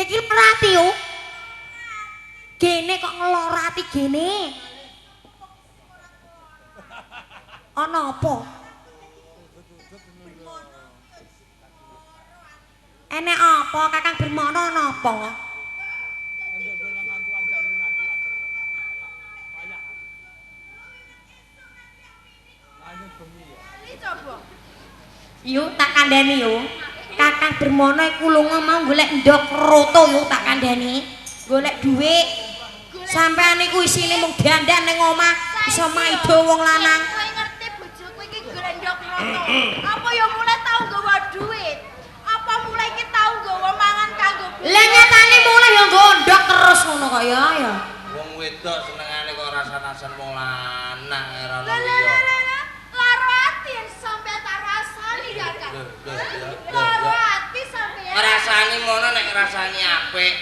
Iki lara ati yo. Gene kok ngelora ati gene. Ana apa? Enek apa Kakang Bermono ana apa? Yuk tak kandhani yo. Kakang Bermono iku lunga mau golek ndok roto yo tak kandhani. Golek dhuwit. Sampean niku isine mung dandan ning omah iso maido wong lanang. Kowe ngerti bojoku iki golek ndok roto. Apa ya mulai tau nggawa dhuwit? Apa mulai iki tau nggawa mangan kanggo bojo? Lah nyatane mulai ya nggo ndok terus ngono kok ya ya. Wong wedok senengane kok rasan-rasan wong lanang ora ono Lah liya. lah lah. Laro ati sampean tak rasani Kakang. Laro ati sampean. Ngrasani mono nek ngrasani apik.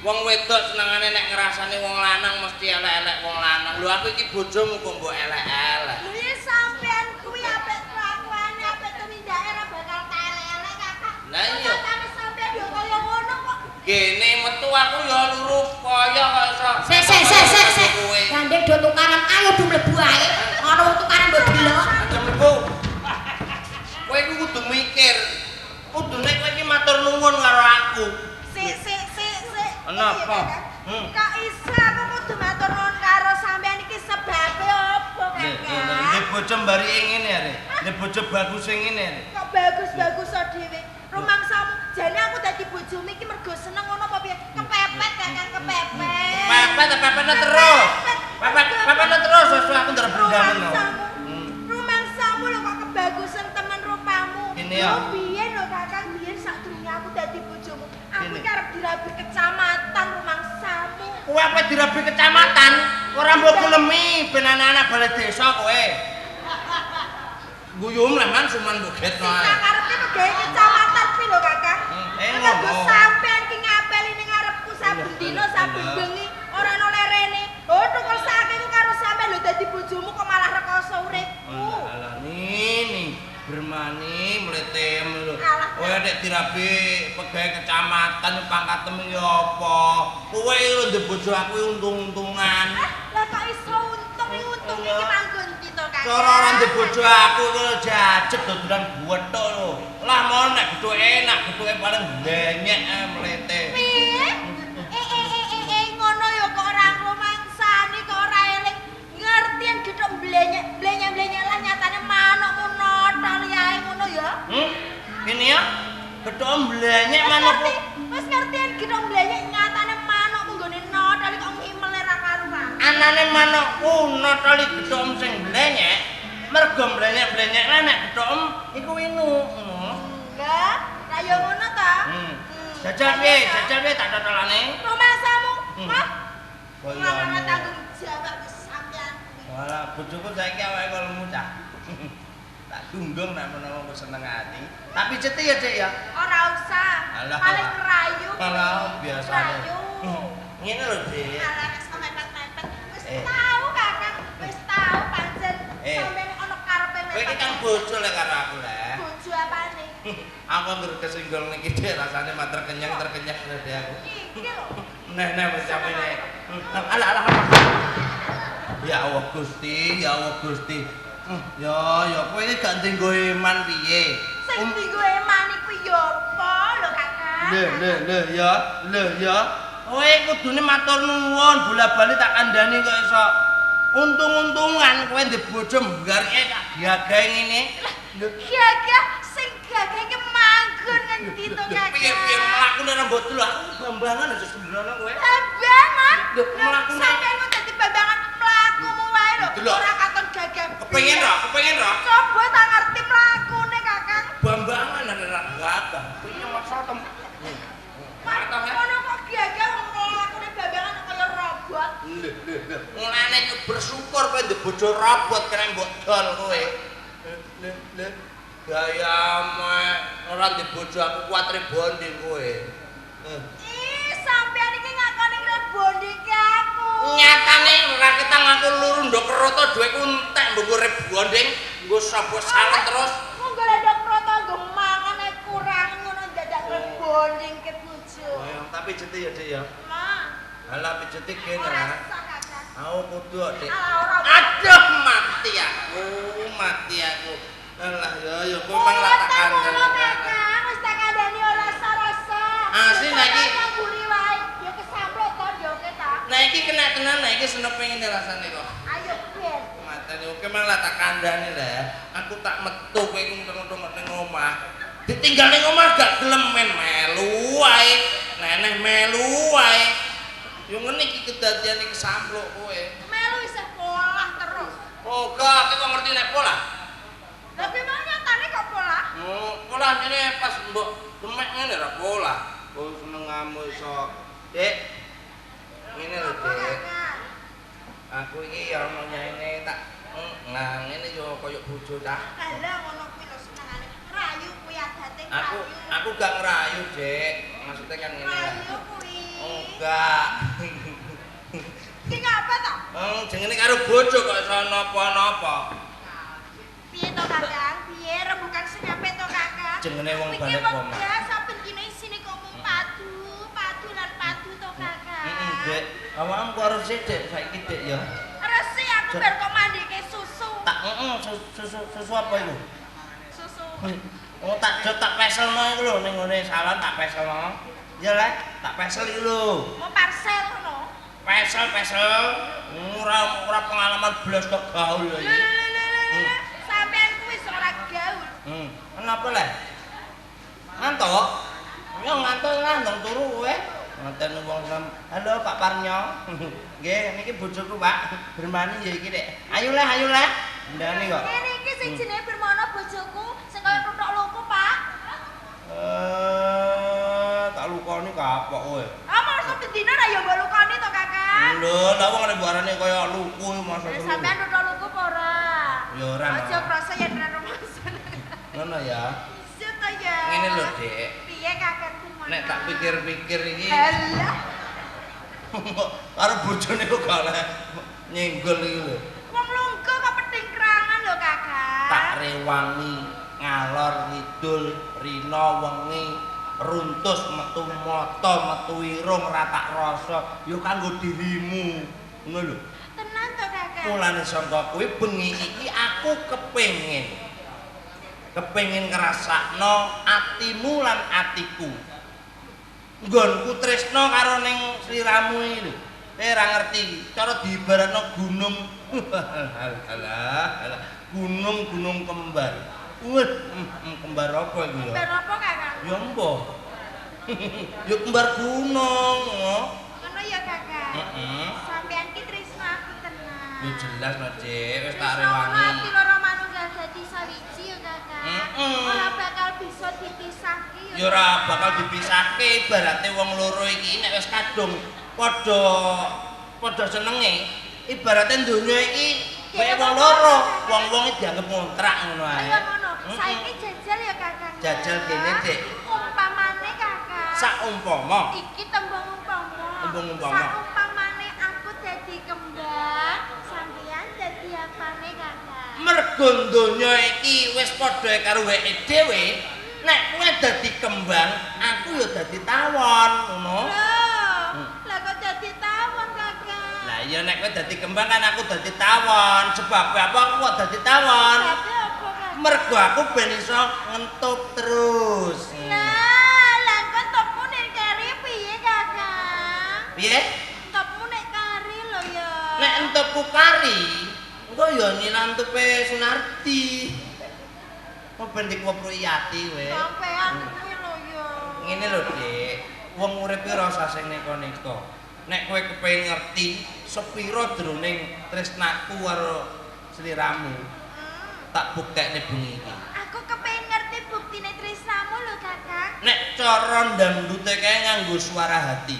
Wong wedok senengane nek ngrasani wong lanang mesti elek-elek wong lanang. Lho aku iki bojomu kok mbok elek-elek. Lho ya sampean kuwi apik kelakuane, apik tumindake ora bakal tak elek-elek Kakang. Lah iya. Nyatane sampean yo kaya ngono kok. Gene metu aku ya luru kaya kok iso. Sik sik sik sik sik. Gandeng do tukaran ayo do mlebu ae. Ana wong tukaran mbok delok. Aja mlebu. Kowe iku kudu mikir. Kudune kowe iki matur nuwun karo aku. Sik sik sik sik. Kenapa? Kok iso aku kudu matur nuwun karo sampean iki sebabe apa Kakang? Nek bojo mbarike ngene are. Nek bojo bagus ngene are. Kok bagus-bagus so dhewe. Rumangsamu jane aku dadi bojomu iki mergo seneng ngono apa piye? Kepepet Kakang, kepepet. Pepet pepetne terus. Pepet pepetne terus sesuai aku nderep bendane no. Rumangsamu lho kok kebagusan temen rupamu. Gini ya. Lho biyen lho Kakang, biyen sadurunge aku dadi bojomu, aku iki arep dirabi kecamatan rumangsamu. Kowe apa dirabi kecamatan? Ora mbok kulemi ben anak-anak balai desa kowe. Guyum lah man suman mbok getno ae. Sing karepe megawe kecamatan kuwi lho Kakang. Ngono. Sampean ki ngapeli ning ngarepku saben dina saben bengi ora ono lerene. Oh tukul saking karo sampean lho dadi bojomu kok malah rekoso uripku. Alah nini bermani mletem lho. Kowe nek dirabi pegawai kecamatan pangkatem ya apa? Kowe lho ndek bojo aku untung-untungan. Lah kok iso untung iki untung iki manggon ndi to Kakang? Cara ora ndek bojo aku lho jajeg dodolan buwethuk lho. Lah mon nek gethuke enak, gethuke paling blenyek mlete. Piye? Ngono ya kok ora rumangsani kok ora eling. Ngerti yen gethuk blenyek, blenyek-blenyek lah nyatane manukmu notol ae ngono ya. Ngene ya. Gethuk blenyek manukku. Wis ngerti yen gethuk blenyek nyatane manukmu nggone notol kok ngimele ra karuan. Anane manukku notoli gethuk sing blenyek, mergo blenyek-blenyek lah nek gethuk iku inu ngono. Lah, lah ya ngono ta? Jajal piye? Jajal piye tak totolane? Rumangsamu, Mah. Ora tanggung jawab sampean kuwi. Walah, bojoku saiki awake kok lemu cah. Tak gunggung nek menawa aku seneng ati. Tapi ceti ya, Dik ya. Ora usah. Paling kerayu. Alah, biasane. Ngene lho, Dik. Alah, wis mepet-mepet. Wis tau Kakang, wis tau pancen sampean ana karepe mepet. Kowe iki kan bojo lek karo aku lek. Bojo apane? Aku anggere kesenggol niki Dik, rasane mater kenyang terkenyang lho Dik aku. Iki lho. Neh-neh wis sampeyan. Alah alah. Ya Allah Gusti, ya Allah Gusti. Ya ya kowe iki gak ndinggo eman piye? Sing dinggo eman iku ya apa lho Kakang? Lho lho lho ya, lho ya. Kowe kudune matur nuwun bola-bali tak kandhani kok iso untung-untungan kowe ndek bojo nggarike tak gagahe ngene. Gagah sing gagah iki manggon ngendi to Kakang? Piye-piye mlakune ora mbok delok aku bambangan aja sembrono kowe. Bambangan? Lho mlakune sampean kok dadi bambangan mlakumu wae lho. Ora katon gagah. Kepengin ra? Kepengin ra? Coba tak ngerti mlakune Kakang. Bambangan ora gagah. Piye maksa tem. Ngono kok gagah wong mlakune bambangan kaya robot. Lho lho lho. Mulane bersyukur kowe ndek bojo robot kena mbok dol kowe. Lho lho. Gayamu ora ndek bojo aku kuat rebonding kowe. Ih, sampean iki ngakoni rebonding ke aku. Nyatane ora ketang aku luru ndok keroto dhuwitku entek mbok rebonding nggo sapa salah terus. Mung golek ndok keroto nggo mangan ae kurang ngono dadak rebonding ke bojo. Tapi pijeti ya, Dik ya. Ma. Alah pijeti kene Ora lah. sah Kakang. Aku kudu kok, Dik. Alah ora. Aduh mati aku, mati aku. Alah ya ya kowe mang lah tak Ora kandhani. Kakang, wis tak kandhani ora sah-rasa. Asli nek iki mburi wae, ya kesamplok to ndoke ta. Nah iki kena tenan, nah iki senep ngene rasane kok. Ayo ben. Matane oke mang lah tak kandhani lah. Aku tak metu kowe iku untung-untung ning omah. Ditinggal ning omah gak gelem men melu wae. Neneh melu wae. Yo ngene iki kedadian iki kesampluk kowe. Melu isih polah terus. Oh gak, kowe kok ngerti nek polah? Lah piye mau nyatane kok polah? Oh, polah ngene pas mbok demek ngene ra polah. Oh senengamu iso. Dik. Ngene lho, Dik. Aku iki ya ono nyaine tak nah ngene yo koyo bojo ta. Lah ngono kuwi lho senengane. Rayu kuwi adate Aku rayu. aku gak ngerayu, Dik. Maksudnya kan ngene. Rayu kuwi. Oh, enggak. Ki ngapa to? Jenenge karo bojo kok iso napa-napa. Piye to Kakang? Piye rembukan sing apik to Kakang? Jenenge wong balik omah. Ya saben dina isine kok mung padu, padu lan padu to Kakang. Heeh, Dik. Awakmu kok harus Dik saiki Dik ya. Resik aku bar kok mandike susu. Tak heeh susu susu apa iku? Susu. Oh tak jot tak peselno iku lho ning ngene salon tak peselno. Iya lah, tak pesel iku lho. Mau parcel ngono. Pesel pesel. Ora ora pengalaman blas kok gaul lho Lho iki. lho lho lho. Sampean kuwi ora gaul. Kenapa lah? Ngantuk? Ya ngantuk lah ndang turu kowe. Ngoten wong sam. Halo Pak Parnyo. Nggih, niki bojoku Pak. Bermani ya iki Dek. Ayo lah, ayo lah. Ndane kok. Ngene iki sing jenenge Bermono bojoku, sing kaya tuthuk luku, Pak. Tak lukoni kapok kowe. Ah, masa bendina ra ya mbok lukoni to, Kakang? Lho, lah wong nek arane kaya luku masa Lah sampean tuthuk luku apa ora? Ya ora. Aja krasa yen ora rumangsa. Ngono ya. Iya to ya. Ngene lho, Dik. Piye Kakang Bermono? Nek tak pikir-pikir iki Alah, karo bojone kok gak oleh nyenggol iki lho. wong lungguh kok petingkrangan lho, Kakang. Tak rewangi ngalor ngidul rina wengi runtus metu mata metu irung ora tak rasa ya kanggo dirimu ngono lho. Tenan to, Kakang? Mulane sangka kuwi bengi iki aku kepengin ngrasakno atimu lan atiku. Nggonku tresna karo ning sliramu iki lho. Kowe ora ngerti, cara diibaratno gunung. Alah, alah, gunung-gunung kembar. Wah, kembar apa iku ya? Kembar apa, Kakang? Ya mbah. Ya kembar gunung, ngono. Ngono ya, Kakang. Heeh. Sampean ki tresna aku tenan. Ya jelas no, Dik, wis tak Tresna rewangi. ati loro manunggal dadi sawiji ya, Kakang. Heeh. Ora bakal bisa dipisahke Ya ora bakal dipisahke ibarate wong loro iki nek wis kadung padha padha senenge. Ibarate donya iki kaya wong loro, wong-wong iki dianggep ngontrak ngono ae. Kaya ngono. Heeh. Saiki jajal ya, Kakang. Jajal kene, Dik. Umpamane, Kakang. Saumpama iki tembung umpama. Tembung umpama. Saumpamane aku dadi kembang, sampean dadi apane, Kakang? mergo donya iki wis padha karo weke dhewe, nek kowe dadi kembang, aku ya dadi tawon, ngono. Loh, lah kok dadi tawon, Kakang? Lah iya nek kowe dadi kembang kan aku dadi tawon. Sebab apa aku kok dadi tawon? Sebabnya apa, Kakang? Mergo aku ben iso ngentup terus. Lah, lah kok entopmu nek kari piye, Kakang? Piye? Entopmu nek kari lho ya. Nek entupku kari, engko ya nyilantupe Sunardi. Kok ben dikuwepruki ati kowe. Sampean kuwi lho ya. Ngene lho, Dik. Wong urip ki ora usah sing neka-neka. Nek kowe kepengin ngerti sepira jroning tresnaku karo sliramu, tak buktekne bengi iki. Aku kepengin ngerti buktine tresnamu lho, Kakang. Nek cara ndangdute kae nganggo suara hati.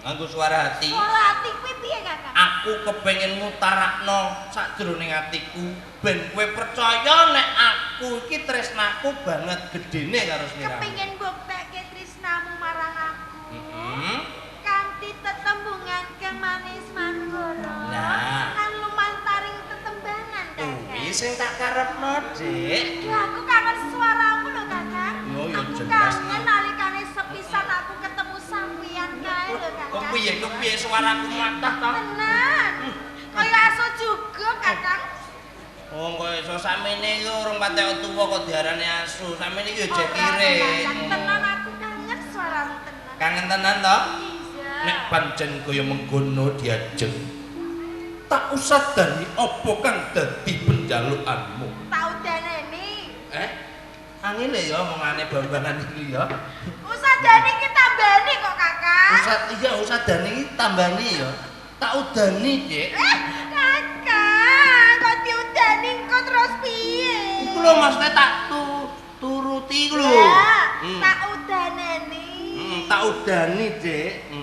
Nganggo suara hati. Suara ati kuwi piye, Kakang? Aku kepengin ngutarakno sakjroning atiku ben kowe percaya nek aku iki tresnaku banget gedene karo sliramu. Kepengin mbuktekke tresnamu marang aku. Heeh. Kanthi tetembungan kang manis manggara. Nah. Lan lumantaring tetembangan, Kakang. Kuwi sing tak karepno, Dik. Aduh, aku kangen suaramu lho, Kakang. Yo, yo, aku jelas. kangen nalikane sepisan aku ketemu sampean. karo aku matah ta. Tenan. Kaya asu juga, Kakang. Wong kaya iso sakmene iki urung patek tuwa kok diarani asu. Sakmene iki yo jekire. Tenan aku kangen suaramu tenan. Kangen tenan to? Iya. Nek pancen kaya mengkono diajeng. Tak usadani apa kang dadi penjalukanmu? Tak udaneni. Eh? Angel ya omongane bambangan iki ya. Usadani iki tambani kok, Kakang. Usad iya usadani iki tambani ya. Tak udani, Dik. Kakang, kok diudani kok terus piye? Iku lho maksudnya tak turuti iku lho. Tak udaneni. Tak udani, Dik.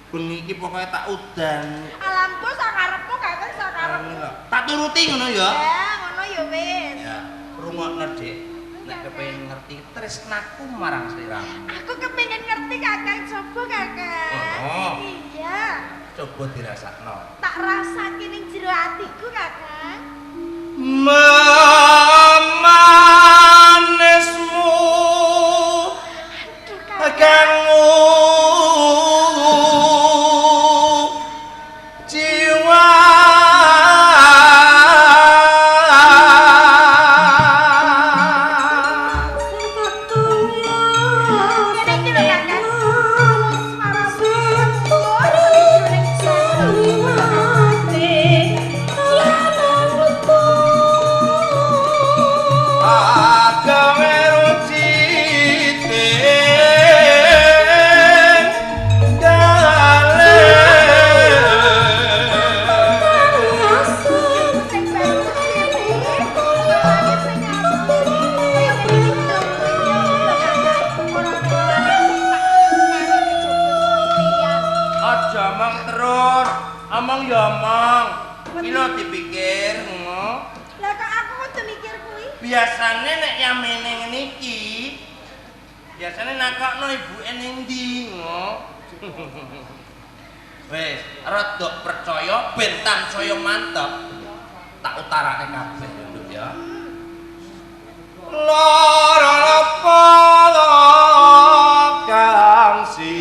Bengi iki pokoke tak udan. Alamku sakarepmu, Kakang sakarepmu. Tak turuti ngono ya. Ya, ngono ya wis. Ya, rungokno, Dik. Nek kepengin ngerti tresnaku marang sliramu. Aku kepengin ngerti, Kakang, coba, Kakang. Oh. Iya. Coba dirasakno. Tak rasake ning jero atiku, Kakang. Memanismu kangmu jiwa omong ya omong. Iki lho dipikir ngono. Lah kok aku kudu mikir kuwi? Biasane nek yamene ngene iki, biasane nakokno ibuke ning ndi ngono. Wis, rada percaya ben tansaya mantep. Tak utarake kabeh ya, Nduk ya. Lara apa kang si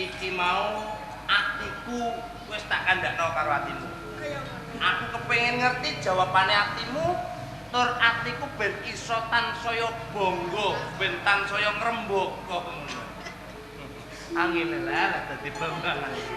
iki mau atiku wis tak kandhakno karo atimu. Aku kepengin ngerti jawabane atimu, tur atiku ben iso tansaya bangga, ben tansaya ngrembaka ngono. Angin lah dadi bambangan iki.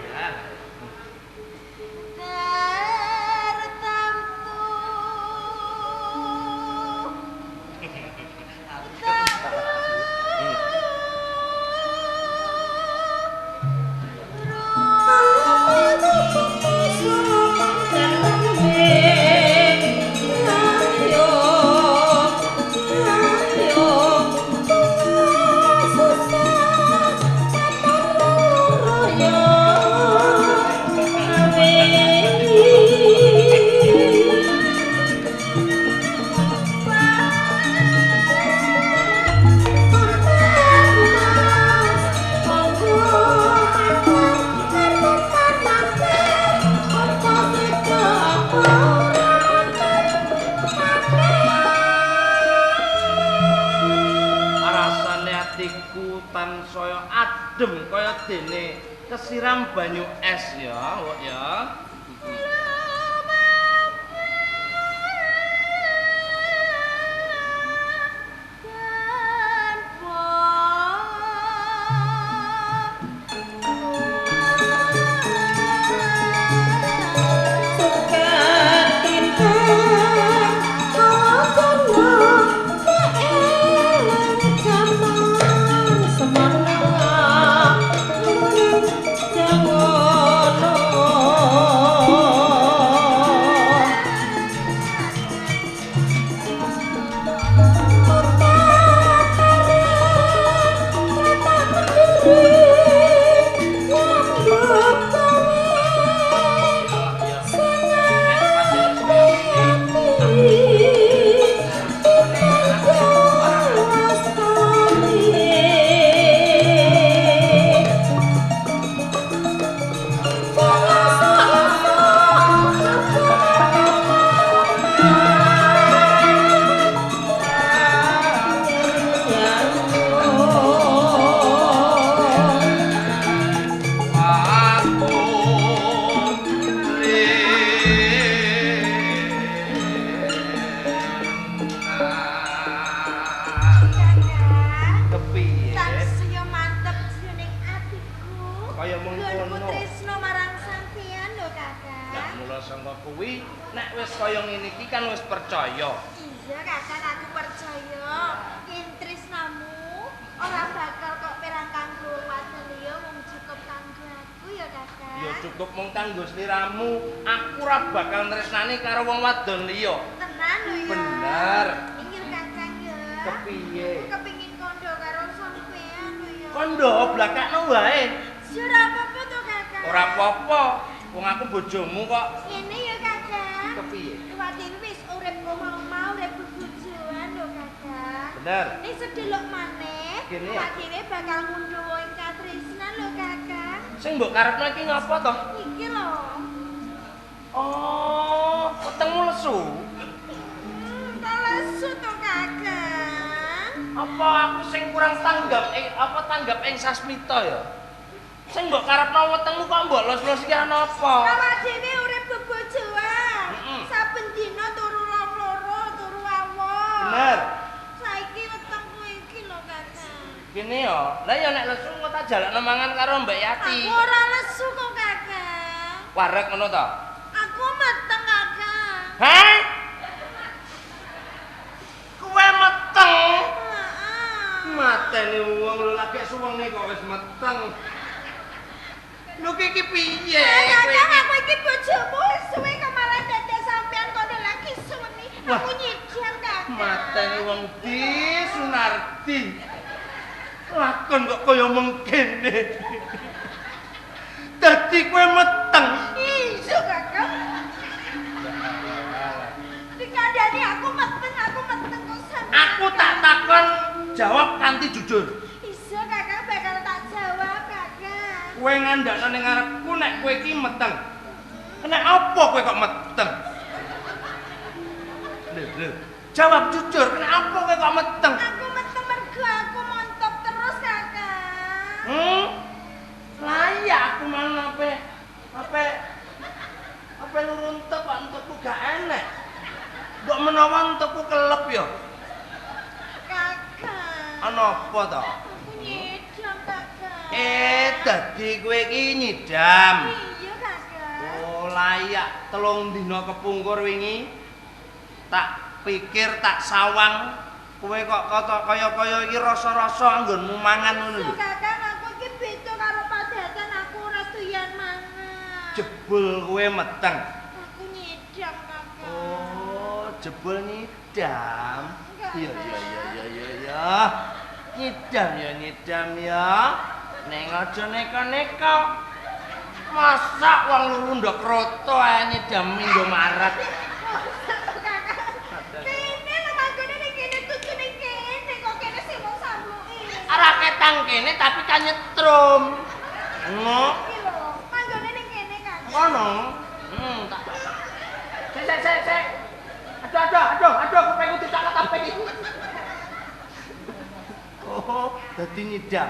Tansaya adem kaya dene kesiram banyu es ya, wok ya. Kuwi nek wis kaya ngene iki kan wis percaya. Iya Kakang, aku percaya. Yen tresnamu ora bakal kok perang kanggo wadon liya, mung cukup kanggo aku ya Kakang. Ya cukup mung kanggo sliramu. Aku ora bakal tresnani karo wong wadon liya. Tenan lho ya. Bener. Inggih Kakang ya. Kepiye? Aku kepingin kondo karo sampean lho ya. Kondo blakakno wae. Ora apa-apa to Kakang. Ora apa-apa. Wong aku bojomu kok. Ngene ya Kakang. Kepiye? Kuwatire wis urip omah-omah, urip bebojoan lho Kakang. Bener. Ning sedelok maneh, kuwatire bakal ngundhuh ing katresnan lho Kakang. Sing mbok karepno iki ngapa to? Iki lho. Oh, wetengmu lesu. Kok lesu to Kakang? Apa aku sing kurang tanggap ing apa tanggap ing sasmita ya? Sing mbok karepno wetengmu kok mbok los-los iki ana apa? Awak dhewe urip bebojoan. Saben dina turu loro, turu awon. Bener. Saiki wetengku iki lho Kakang. Kene ya. Lah ya nek lesu engko tak jalakno mangan karo Mbak Yati. Aku ora lesu kok Kakang. Wareg ngono to? Aku meteng Kakang. Hah? Kowe meteng? Heeh. Mateni wong lho lagi suwenge kok wis meteng. Lho iki piye? Kakang, aku iki bojomu wis suwe kok malah dadak sampean kono lagi suwengi. Aku nyidam Kakang. Mateni wong di Sunardi. Lakon kok kaya mengkene. Dadi kowe meteng. Iya Kakang. Dikandani aku meteng kok sampean. Aku tak takon jawab kanthi jujur. Iya Kakang, bakal tak jawab Kakang. Kowe ngandakno ning ngarepku nek kowe iki meteng. Nek apa kowe kok meteng? Lho, lho. Jawab jujur, nek apa kowe kok meteng? Aku meteng mergo aku montop terus Kakang. Layak aku mang ape luru entek kok entekku gak enek. Mbok menawa entekku kelep ya. Kakang. Ana apa to? Aku nyidam Kakang. Dadi kowe iki nyidam. Iya Kakang. Oh, layak 3 dina kepungkur wingi. Tak pikir tak sawang kowe kok kaya-kaya iki rasa-rasa anggonmu mangan ngono lho. Kakang, aku iki beda karo padatan, aku ora doyan mangan. Jebul kowe meteng. Aku nyidam Kakang. Oh, jebul nyidam. Iya iya iya iya iya. Nyidam ya nyidam ya. Ning aja neka-neka. Masak wong luru ndok kroto ae nyidam Indomaret. Kene lho manggone ning kene tuju ning kene kok kene sing mung sambluki. Ora ketang kene tapi kan nyetrum. Ngono. Iki lho, manggone ning kene Kakang. Ngono. Tak. Sik sik sik. Aduh aduh kupingku dicakat apa iki. Oh, dadi nyidam.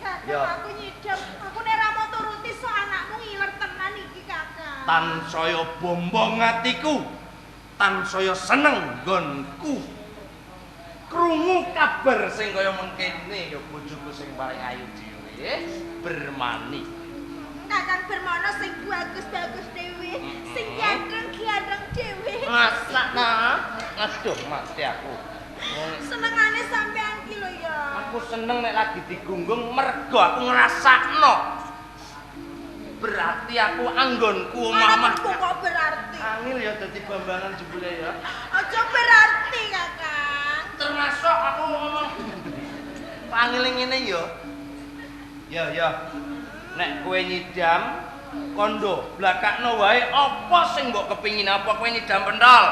Kakang, aku nyidam. Aku nek ra mau turuti sok anakmu ngiler tenan iki Kakang. Tansaya bombong atiku. Tansaya seneng nggonku. Krungu kabar sing kaya mengkene ya bojoku sing paling ayu dhewe, Bermani. Kakang Bermono sing bagus-bagus dhewe, sing ganteng-ganteng dhewe. Masak nah. Aduh, mati aku. Senengane sampean ki lho ya. Aku seneng nek lagi digunggung mergo aku ngrasakno. Berarti aku anggonku omah-omah. Kok berarti? Angil ya dadi bambangan jebule ya. Aja berarti Kakang. Termasuk aku ngomong pangil ngene ya. Ya ya. Nek kowe nyidam kondo blakakno wae apa sing mbok kepingin, apa kowe nyidam pentol?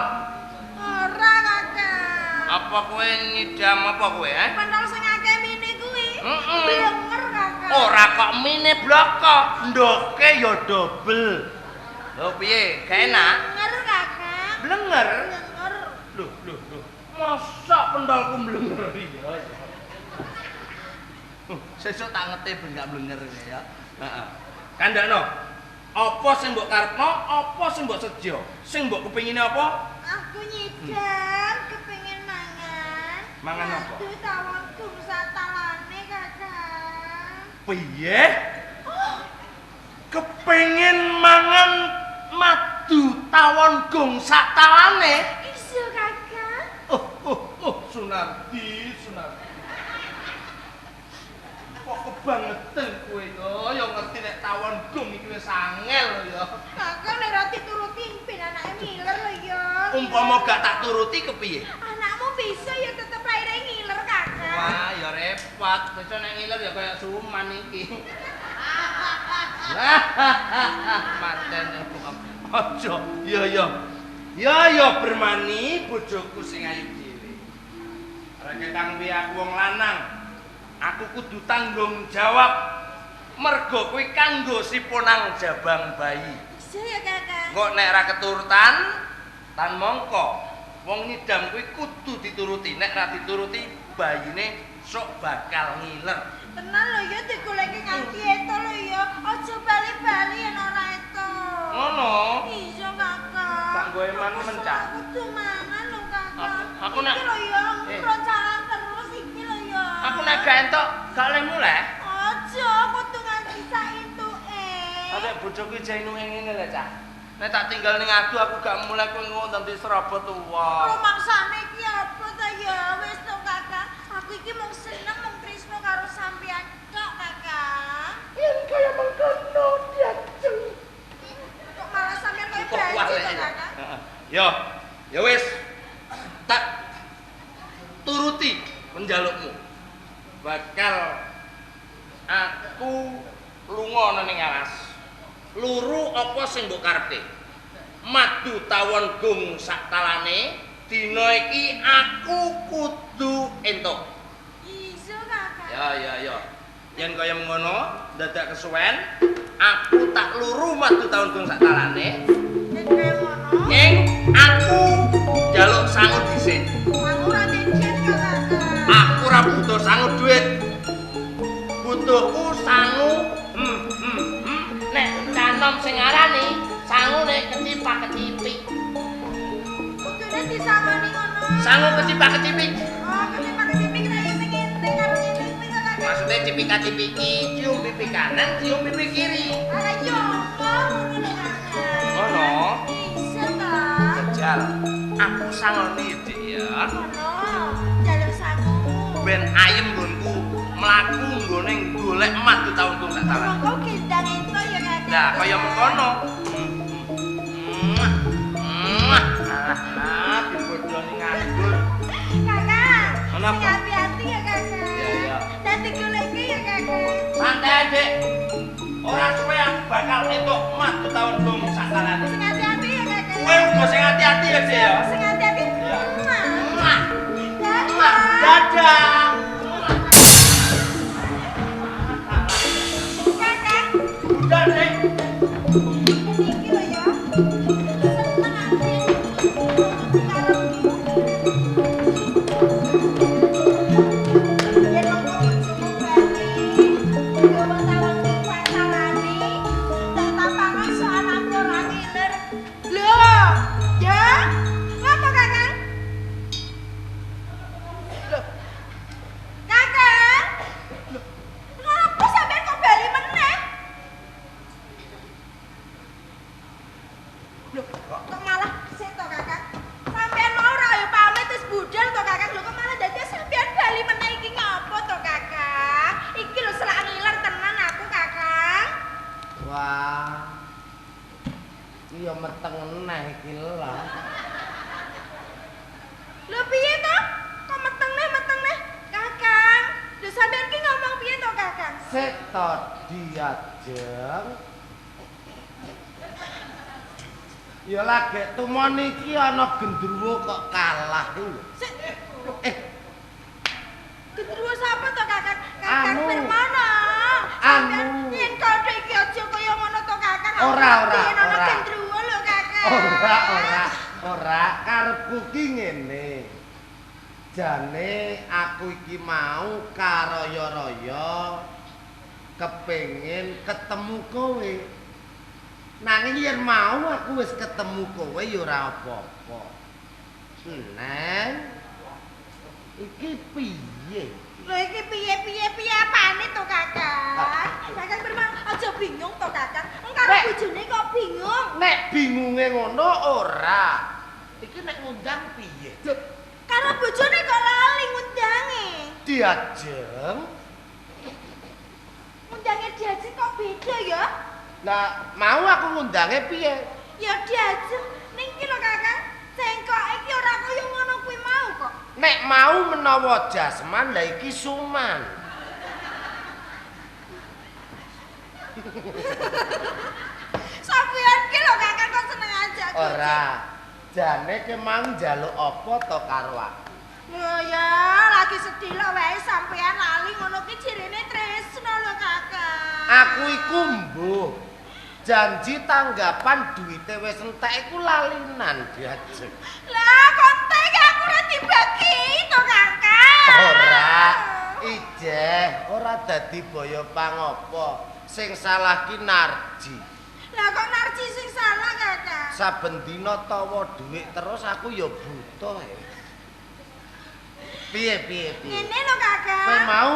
Ora Kakang. Apa kowe nyidam apa kowe, eh? Pentol sing akeh mine kuwi. Blenger Kakang. Ora kok mine bloko, ndoke ya dobel. Lho piye? Gak enak? Blenger Kakang. Blenger? Blenger. Lho lho lho. Masa pentolku blenger iya. Sesuk tak ngete ben gak blenger ya. Heeh. Kandhakno. Apa sing mbok karepno, apa sing mbok sejo? Sing mbok kepingine apa? Aku nyidam kepengin mangan. Mangan apa? Aduh tawon gumsatalane Kakang. Piye? Kepengin mangan madu tawon gung sak talane. Iya, Kakang. Oh, Sunardi, Sunardi. Kok kebangetan kowe to, ya ngerti nek tawon gung iki wis angel lho ya. Kakang nek ora dituruti ben anake ngiler lho ya. Umpama gak tak turuti kepiye? Anakmu bisa ya tetep akhire ngiler, Kakang. Wah, ya repot. Bisa nek ngiler ya kaya suman iki. Maten aja. Ya ya. Ya ya Bermani bojoku sing ayu dhewe. Reketang piye aku wong lanang. Aku kudu tanggung jawab mergo kuwi kanggo siponang jabang bayi. Iya ya, Kakang. Engko nek ra keturutan tan mongko. Wong nyidam kuwi kudu dituruti. Nek ra dituruti bayine sok bakal ngiler. Tenan lho ya digoleki nganti eto lho ya. Aja bali-bali yen ora eto. Ngono. Iya, Kakang. Tak nggo eman mencak. Kudu mangan lho, Kakang. Aku nek iki lho ya roncalan terus iki lho ya. Aku nek gak entuk gak oleh muleh. Aja kudu nganti saentuke. Nek bojoku jainuke ngene lho, Cah. Nek tak tinggal ning adu aku gak muleh kowe ngono dadi serobot wong. Rumangsane iki apa ta ya? Wis to, Kakang. Aku iki mung seneng mung tresno karo sampeyan tok, Kakang. Yen kaya mengkono diajeng. Kok malah sampeyan kaya banci to, Kakang? Heeh. Yo, ya wis. Tak turuti penjalukmu. Bakal aku lunga nang alas. Luru apa sing mbok karepe? Madu tawon gung sak talane, dina iki aku kudu entuk. Iya, Kakang. Ya ya ya. Yen kaya mengono, dadak kesuwen, aku tak luru madu tawon gung sak talane. Yen kaya ngono, ing aku njaluk sangu dhisik. Aku ora dicet, Kakang. Aku ora butuh sangu duit. Butuhku sangu nek canom sing arani sangune kecipak-kecipik. Kudune disangoni ngono. Sangu kecipak-kecipik. Oh, kecipak-kecipik ra sing ngene karo ngene iki to, Kakang. Maksude cipika-cipiki, cium pipi kanan, cium pipi kiri. Ala yo apa ngono lho, Kakang. Ngono. Bisa ta? Jajal. Aku sangoni Dik ya. Ngono. Jaluk sangu. Ben ayem nggonku mlaku nggone golek madu taun gung sak talan. Monggo gendang ento ya, Kakang. Lah kaya mengkono. Alah, dibodoni nganggur. Kakang, Kenapa? sing hati-hati ya, Kakang. Iya, iya. Nanti goleke ya, Kakang. Santai, Dik. Ora suwe aku bakal entuk madu taun gung sak talan. Sing hati-hati ya, Kakang. Kowe uga sing hati-hati ya, Dik ya. Sing hati-hati. Iya. Mwah. Dadah. Dadah. Kakang, Udah, Dik. iki lho ya. Seneng aku yen karepku. Yen mengko bojomu bali, nggawa tawon patalane, tak tapangan sok anakku ora ngiler. Lho, ya? Ngapa, Kakang? Lho. Kakang? Lho, ngapa sampean kok bali meneh? Lho, kok malah sik to, Kakang? Sampean mau ora ya pamit wis budal to, Kakang. Lho kok malah dadi sampean bali meneh iki ngapa to, Kakang? Iki lho selak ngiler tenan aku, Kakang. Wah. Iki ya meteng neh iki lah. Lho piye to? Kok meteng neh meteng neh? Kakang, lho sampean ki ngomong piye to, Kakang? Sik to diajeng. Ya lagi tumon iki ana gendruwo kok kalah iki lho. Sik, Eh, gendruwo sapa to, Kakang? Kakang Anu. Permana. Anu. Sampean yen kandha iki aja kaya ngono to, Kakang. Aku Ora, ngerti ora, yen ana ora. gendruwo lho, Kakang. Ora, ora, ora, karepku ki ngene. Jane aku iki mau karaya-raya kepengin ketemu kowe. Nanging yen mau aku wis ketemu kowe ya ora apa-apa. Neng, iki piye? Lho iki piye-piye piye apane to, Kakang? Kakang Permana aja bingung to, Kakang. Wong karo bojone kok bingung. Nek bingunge ngono ora. Iki nek ngundang piye? Karo bojone kok lali ngundange. Diajeng. Ngundange diajeng kok beda ya? Lah, mau aku ngundange piye? Ya diajeng ning iki lho Kakang. Cengkoke iki ora kaya ngono kuwi mau kok. Nek mau menawa jasman, lah iki suman. Sampeyan ki lho Kakang kok seneng aja. Ora. Jane ki mang njaluk apa to karo aku? Lho ya, lagi sedih lho wae sampeyan lali ngono ki cirine tresno lho Kakang. Aku iku mbuh. Janji tanggapan duwite wis entek iku lalinan diajeng. Lah kok entek aku ora dibagi to Kakang. Ora. Ijeh, ora dadi boyo pangopo. Sing salah ki Narji. Lah kok Narji sing salah Kakang? Saben dina tawa dhuwit terus aku ya butuh. Piye piye piye? Ngene lho Kakang. Kowe mau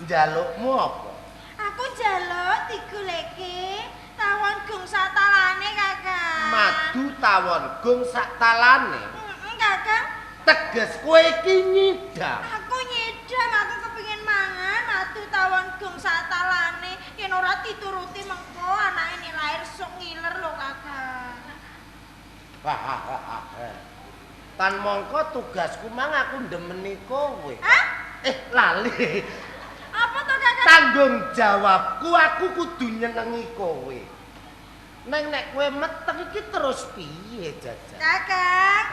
njalukmu apa? Aku njaluk digoleki tawon gung satalane Kakang. Madu tawon gung satalane? Heeh Kakang. Teges kowe iki nyidam. Aku nyidam, aku kepengin mangan madu tawon gung satalane. Yen ora dituruti mengko anake nek lahir sok ngiler lho Kakang. Tan mongko tugasku mang aku ndemeni kowe. Hah? Lali. Apa to Kakang? Tanggung jawabku aku kudu nyenengi kowe. Neng nek kowe meteng iki terus piye jajal? Kakang.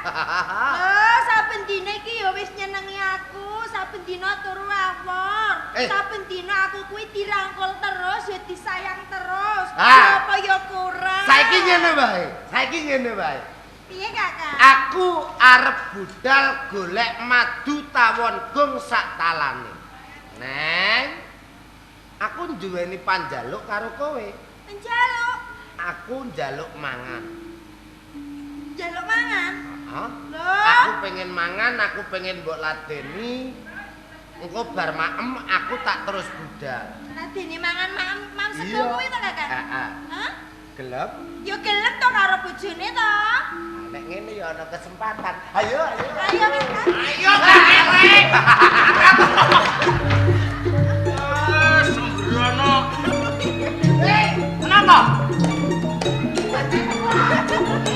Lho, saben dina iki ya wis nyenengi aku, saben dina turu awor. Saben dina aku kuwi dirangkul terus, ya disayang terus. Apa ya kurang? Saiki ngene wae. Saiki ngene wae. Piye Kakang? Aku arep budal golek madu tawon gung sak talane. Neng, aku nduweni panjaluk karo kowe. Njaluk? Aku njaluk mangan. Njaluk mangan? Hah? Lho. Aku pengen mangan, aku pengen mbok ladeni. Engko bar maem aku tak terus budal. Ladeni mangan maem maem sego kuwi to Kakang? Heeh. Hah? Gelem? Ya gelem to karo bojone to. Nek ngene ya ana kesempatan. Ayo, ayo. Ayo Kakang. Ayo Kakang. Sembrono. Kenapa?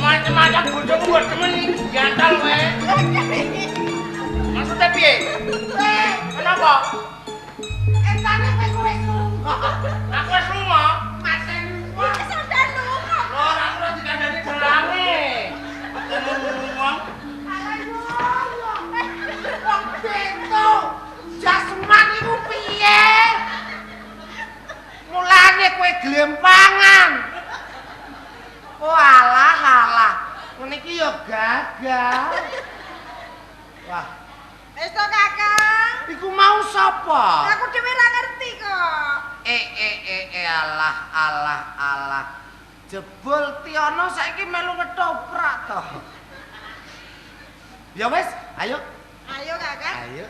Macam-macam bojomu buat temen iki gantal kowe. Maksudnya piye? Kenapa? Entane kowe wis lunga. Aku wis lunga. Mateni wong. Sampeyan lunga. Lho, ora aku ora dikandani gelange. Wong. Wong bento. Jasman iku piye? Mulane kowe glempangan. Oh alah alah. Ngene iki ya gagal. Wah. Wis to Kakang. Iku mau sapa? Aku dhewe ora ngerti kok. Alah alah alah. Jebul Tiana saiki melu ketoprak to. Ya wis, ayo. Ayo Kakang. Ayo.